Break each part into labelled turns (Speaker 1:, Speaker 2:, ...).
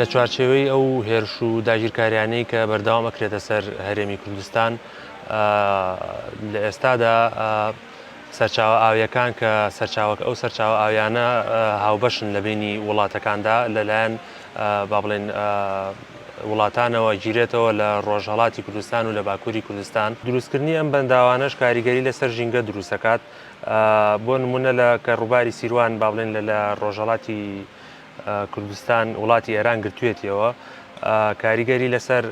Speaker 1: لە چوارچێوەی ئەو هێرش و داگیرکاریانەی کە بەردەوام ئەکرێتە سەر هەرێمی کوردستان لە ئێستادا سەرچاوە ئاویەکان کە سەرچاوەک ئەو سەرچاوە ئاویانە هاوبەشن لە بینی وڵاتەکاندا لەلایەن با بڵێن وڵاتانەوە گیرێتەوە لە ڕۆژهەڵاتی کوردستان و لە باکووری کوردستان. دروستکردنی ئەم بەنداوانەش کاریگەری لەسەر ژینگە دروستەکات بۆ نمونە لە کە ڕووباری سیروان با بڵێن لە لە ڕۆژهەڵاتی کوردستان وڵاتی ئێران گرتوێتیەوە کاریگەری لەسەر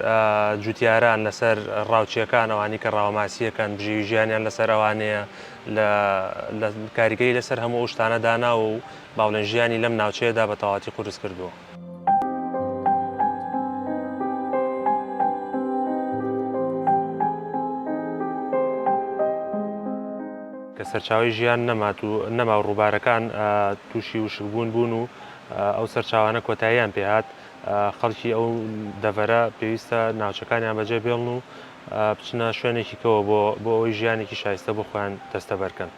Speaker 1: جوتیاران لەسەر ڕاوچیەکان ئەوانی کە ڕاوەماسیەکەن بژێوی ژیانیان لەسەر ئەوانەیە لە کاریگەری لەسەر هەموو ئەو شتانە داناوە و با بڵێن ژیانی لەم ناوچەیەدا بە تەواوەتی قورس کردووە. کە سەرچاوەی ژیان نەمات و نەما و ڕووبارەکان تووشی وشکبوون بوون و ئەو سەرچاوانە کۆتاییان پێهات، خەڵکی ئەو دەڤەرە پێویستە ناوچەکانیان بەجێ بێڵن و بچنە شوێنێکی کەوە بۆ بۆ ئەوەی ژیانێکی شایستە بۆ خۆیان دەستەبەر کەن.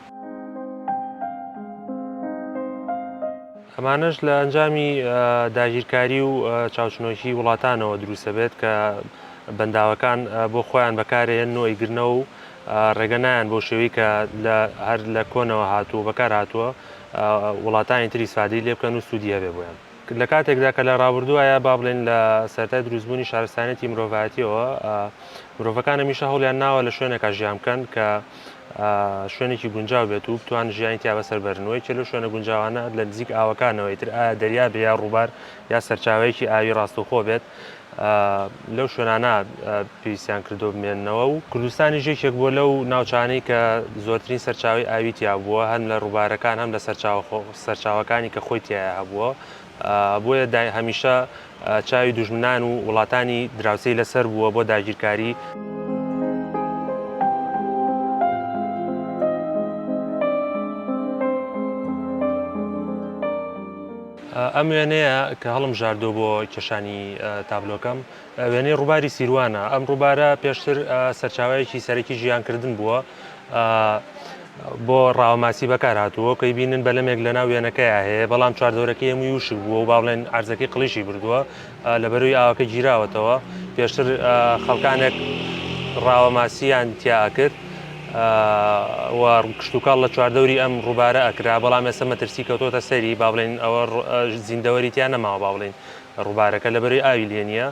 Speaker 1: ئەمانەش لە ئەنجامی داگیرکاری و چاوچنۆکی وڵاتانەوە دروستەبێت کە بەنداوەکان بۆ خۆیان بەکارێن و ئەیگرنەوە و ڕێگە نایەن بەو شێوەی کە لە هەر لە کۆنەوە هاتووە و بەکار هاتووە وڵاتانی تر ئیسفادەی لێ بکەن و سوودی هەبێ بۆیان. لە کاتێکدا کە لە ڕابردووایە با بڵێین لە سەرەتای دروستبوونی شارستانیەتی مرۆڤایەتیەوە مرۆڤەکان هەمیشە هەوڵیان ناوە لە شوێنێکا ژیان بکەن کە شوێنێکی گونجاو بێت و بتوان ژیانی تیا بەسەر بەرن و یەکێ لەو شوێنە گونجاوانە لە نزیک ئاوەکانەوە ئیتر ئایا دەریا بێ یا ڕووبار یا سەرچاوەیەکی ئاوی ڕاستەوخۆ بێت لەو شوێنانە پێویستیان کردووە بمێننەوە و کوردستانیش یەکێک بووە لەو ناوچانەی کە زۆرترین سەرچاوەی ئاوی تیا بووە هەم لە ڕووبارەکان هەم لە سەرچاوەکانی کە خۆی تیایا هەبووە بۆیە هەمیشە چاوی دوژمنان و وڵاتانی دراوسێی لەسەر بووە بۆ داگیرکاری. ئەم وێنەیە کە هەڵمبژاردووە بۆ کێشانی تابلۆکەم وێنەی ڕووباری سیروانە. ئەم ڕووبارە پێشتر سەرچاوەیەکی سەرەکی ژیانکردن بووە بۆ ڕاوەماسی بەکار هاتووە کەی بینن بەلەمێک لەناو وێنەکەیا هەیە بەڵام چواردەورەکەی هەمووی وشک بووە و با بڵێن عەرزەکەی قڵیشی بردووە لە بەروی ئاوەکە گیراوەتەوە پێشتر خەڵکانێک ڕاوەماسییان تیا ئەکرد و کشتوکاڵ لە چواردەوری ئەم ڕووبارە ئەکرا بەڵام ئێستا مەترسی کەوتۆتە سەری با بڵێین ئەوە زیندەوەری تیا نەماوە با بڵێین ڕووبارەکە لەبەرەی ئاوی لێ نییە.